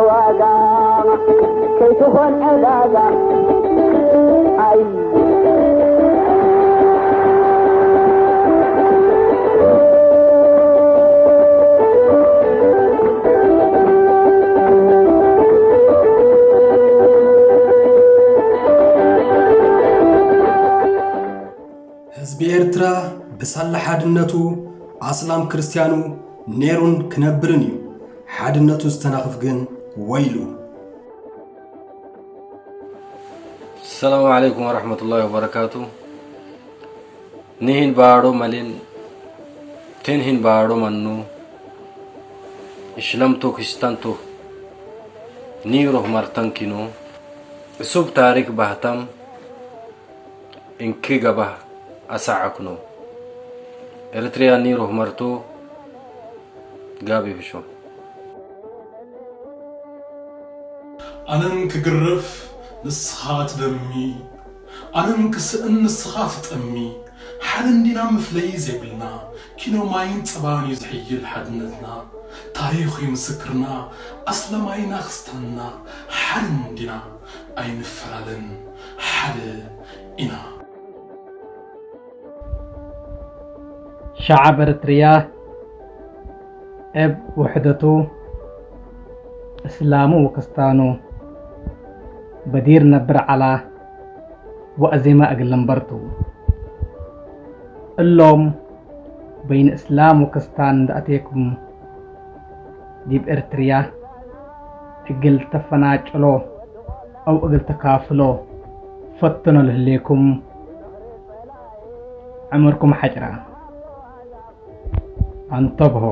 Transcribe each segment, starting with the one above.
ዋጋ ከይትኾን ዕዳጋ። ኣይ ህዝቢ ኤርትራ ብሳላ ሓድነቱ ኣስላም ክርስትያኑ ኔሩን ክነብርን እዩ። ሓድነቱ ዝተናኽፍ ግን ወይሉ። السلام عليكم ورحمة الله وبركاته. Nihin baaro malin, tenhin baaro mannu, ishlamto kistanto, niroh martankino, isub tarik bahtam, inki gabah asa'akno. Eritrea niroh marto, gabi husho. ኣነን ክግረፍ ንስኻ ትደሚ፣ ኣነን ክስእን ንስኻ ትጠሚ። ሓደ እንዲና፣ መፍለዪ ዘይብልና፣ ኪኖ ማይን ጸባን እዩ ዝሕይል ሓድነትና። ታሪኽ እዩ ምስክርና፣ ኣስላማይና ክስታንና፣ ሓደ እንዲና፣ ኣይንፈላለን፣ ሓደ ኢና። ሸዓብ ኤርትርያ እብ ውሕደቱ እስላሙ ወክስታኑ በዲር ነብር ዓላ ወአዜማ እግል ለንበርቱ። እሎም በይን እስላም ወክስታን እንዳ አቴኩም ዲብ ኤርትርያ እግል ተፈናጭሎ አው እግል ተካፍሎ ፈትኖ ለህሌኩም ዕምርኩም ሐጭራ። አንተብሆ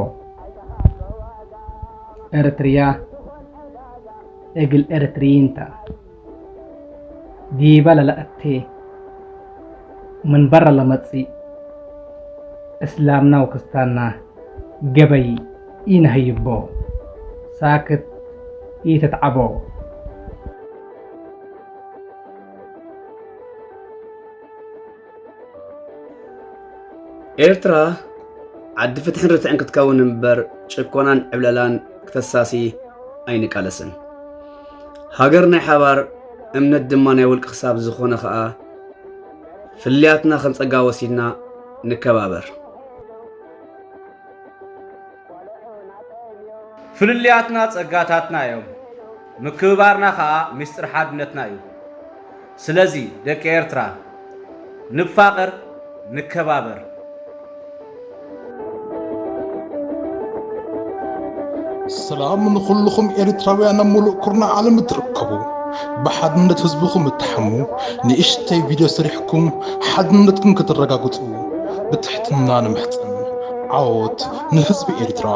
ኤርትርያ እግል ኤርትርይንታ ዲባ ለለአቴ ምን በረ ለመጽእ እስላምና ወክስታንና ገበይ ኢነሀይቦ። ሳክት ኢትትዓቦ። ኤርትራ ዓዲ ፍትሕን ርትዕን ክትከውን እምበር ጭኮናን ዕብለላን ክተሳሲ ኣይንቃለስን። ሃገር ናይ ሓባር፣ እምነት ድማ ናይ ውልቂ ክሳብ ዝኾነ ኸኣ ፍልልያትና ከም ጸጋ ወሲድና ንከባበር። ፍልልያትና ጸጋታትና እዮም፣ ምክብባርና ኸኣ ምስጢር ሓድነትና እዩ። ስለዚ ደቂ ኤርትራ ንፋቐር፣ ንከባበር። ሰላም ንኹልኹም ኤርትራውያን ኣብ ሙሉእ ኩርናዕ ዓለም እትርከቡ፣ ብሓድነት ህዝብኹም እትሓሙ፣ ንእሽተይ ቪድዮ ሰሪሕኩም ሓድነትኩም ከተረጋግጹ ብትሕትና ንምሕጸን። ዓወት ንህዝቢ ኤርትራ!